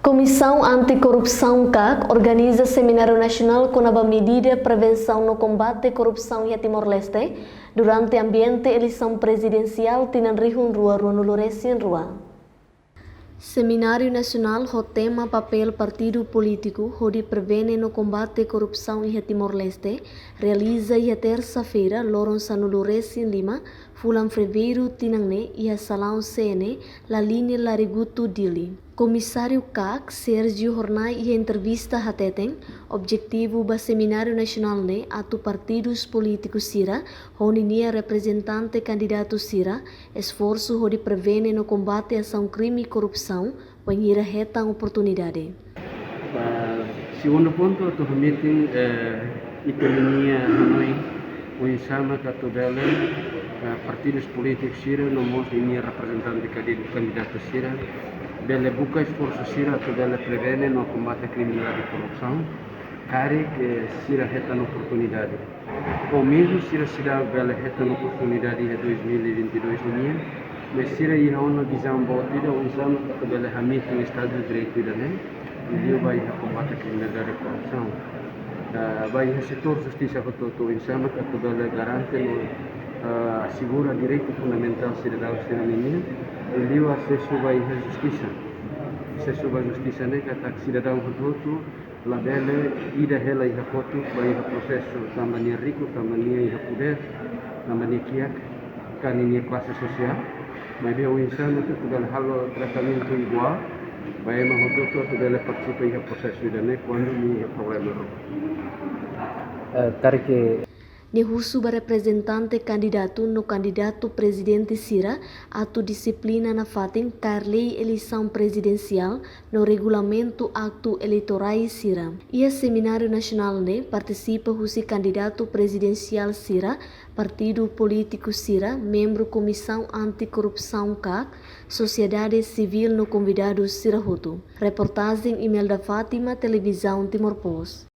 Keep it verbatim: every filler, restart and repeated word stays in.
Komisaun Anti-Korrupsaun, kak, organiza Semináriu Nasionál kona-ba medida prevensaun no kombate korrupsaun iha Timor-Leste durante ambiente eleisaun prezidensiál tinan rihun rua ruanulu resin rua. Semináriu Nasionál ho tema Papél Partidu Polítiku hodi Prevene no Kombate Korrupsaun iha Timor-Leste realiza iha tersa-feira, loron sanulu resin lima, fulan Fevereiru tinan ne'e, iha salaun C N E, La Linea, Larigutu, Dili. Komisáriu kak, Sérgio Hornai, iha entrevista hateten, objetivu ba Semináriu Nasionál ne'e atu partidus polítiku sira ho ninia reprezentante kandidatu sira esforsu hodi prevene no kombate asaun krime korrupsaun, bainhira hetan oportunidade. Ah, segundu pontu, atu hametin, eh, ita-nia hanoin oinsá mak atu bele, eh, partidus polítiku sira no mós ninia reprezentante kadi-, kandidatu sira bele buka esforsu sira atu bele prevene no kombate kriminalidade korrupsaun, karik sira hetan oportunidade. Ou mezmu sira seidauk bele hetan oportunidade iha dois mil e vinte e dois nian, mas sira iha ona vizaun boot ida oinsá mak atu bele hametin Estadu Direitu ida-ne'e, liuliu ba iha kombate kriminalidade korrupsaun. Ah, ba iha setór justisa hotu-hotu oinsá mak atu bele garante no, ah, asegura direitu fundamentál sidadaun sira ninian, liuliu asesu ba iha justisa. Asesu ba justisa ne'e katak sidadaun hotu-hotu labele ida hela iha kotuk ba iha prosesu tanba nia riku, tanba nia iha podér, tanba nia kiak, ka ninia klase sosiál. Maibé oinsá mak atu bele halo tratamentu iguál ba ema hotu-hotu atu bele partisipa iha prosesu ida-ne'e kuandu nia iha problema ruma. Eh, karik Nia husu ba reprezentante kandidatu no kandidatu prezidente sira atu dixiplina nafatin kaer lei eleisaun prezidensiál no regulamentu aktu eleitorál sira. Iha Semináriu Nasionál ne'e partisipa husi kandidatu prezidensiál sira, partidu polítiku sira, membru Komisaun Anti-Korrupsaun kak, sosiedade sivíl no konvidadu sira hotu. Reportajen Imelda Fátima, Televizaun Timor Post.